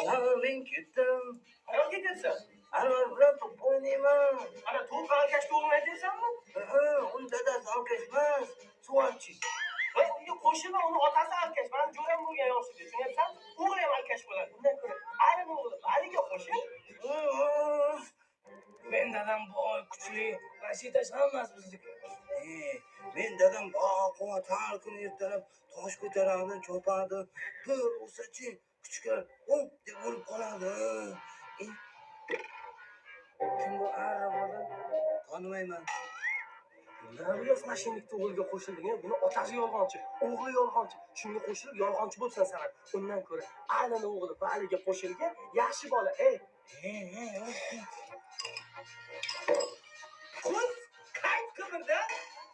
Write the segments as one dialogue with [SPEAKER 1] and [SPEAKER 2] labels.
[SPEAKER 1] Ha, men ketdim.
[SPEAKER 2] Qayoqqa ketyapsan?
[SPEAKER 1] Anvar bilan to'p o'ynayman.
[SPEAKER 2] Ana to'p alkashga o'g'lim aytyapsanmi?
[SPEAKER 1] Ha, uni dadasi alkash emas, suvarchi.
[SPEAKER 2] Voy, unga qo'shilma, uni otasi alkash. Mani jo'ram bo'lgan yoshida, tushunyapsan? O'g'li ham alkash bo'ladi. Undan ko'ra Alini o'g'li Valiga qo'shil.
[SPEAKER 3] Men dadam boy, kuchli, mashitash hammasi bizniki.
[SPEAKER 1] Men dadam baquvvat, har kuni ertalab tosh ko'taradi, chopardi. Bir ursachi, kuchuklar "Hop" deb o'lib qoladi.
[SPEAKER 3] Kim bu arra bola?
[SPEAKER 1] Tanimayman.
[SPEAKER 2] Nima mashinnikni o'g'liga qo'shilding? Buni otasi yolg'onchi, o'g'li yolg'onchi. Shunga qo'shilib yolg'onchi bo'lsan san ham. Undan ko'ra Alini o'g'li Valiga qo'shilgan yaxshi bola. Ey, qiz qayt qibirda.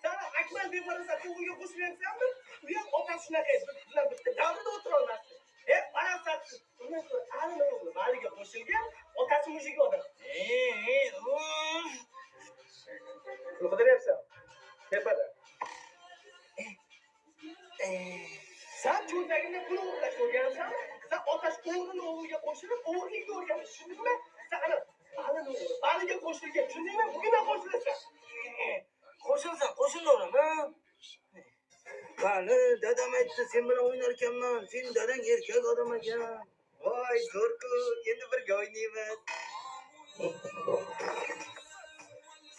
[SPEAKER 2] San Akmal befarosat o'g'liga qo'shilyapsanmi? U ham otasi shunaqa edi. Bizlar bitta davrda o'tira olmasdi. Ey, farasatsiz. Undan ko'ra Alini o'g'li Valiga qo'shilgan, otasi mujik odam. Pul qidiryapsan. Tepada. San cho'ntagingda pul o'g'irlashni o'rganibsanmi? San otasi o'g'rini o'g'liga qo'shilib, o'g'irlikni o'rganish, tushundingmi? San ana Alini o'g'li Valiga qo'shilgan, tushundingmi? Bugun ham qo'shilasan.
[SPEAKER 1] Qo'shilsam, qo'shilaverman. Vali, dadam aytdi, sen bilan o'ynar ekanman. Sen dadang erkak odam ekan.
[SPEAKER 4] Voy, zo'r-ku, endi birga o'ynaymiz.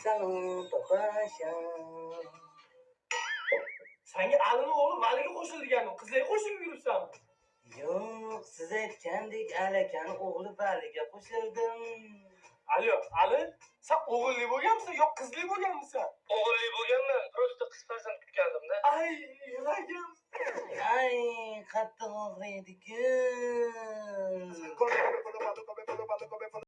[SPEAKER 1] Salom, papasha.
[SPEAKER 2] Sanga Alini o'g'li Valiga qo'shilganim, qizlarga qo'shilib yuribsan.
[SPEAKER 1] Yo'q, siz aytgandek Alakani o'g'li Valiga qo'shildim.
[SPEAKER 2] Alo, Ali, sen o'g'illi bo'lganmisan yo qizli bo'lganmisan?
[SPEAKER 3] O'g'illi bo'lganman, просто qiz farzand kutgandim-da.
[SPEAKER 2] Ay, yuragim.
[SPEAKER 1] Ay, qattiq og'riydi-ku.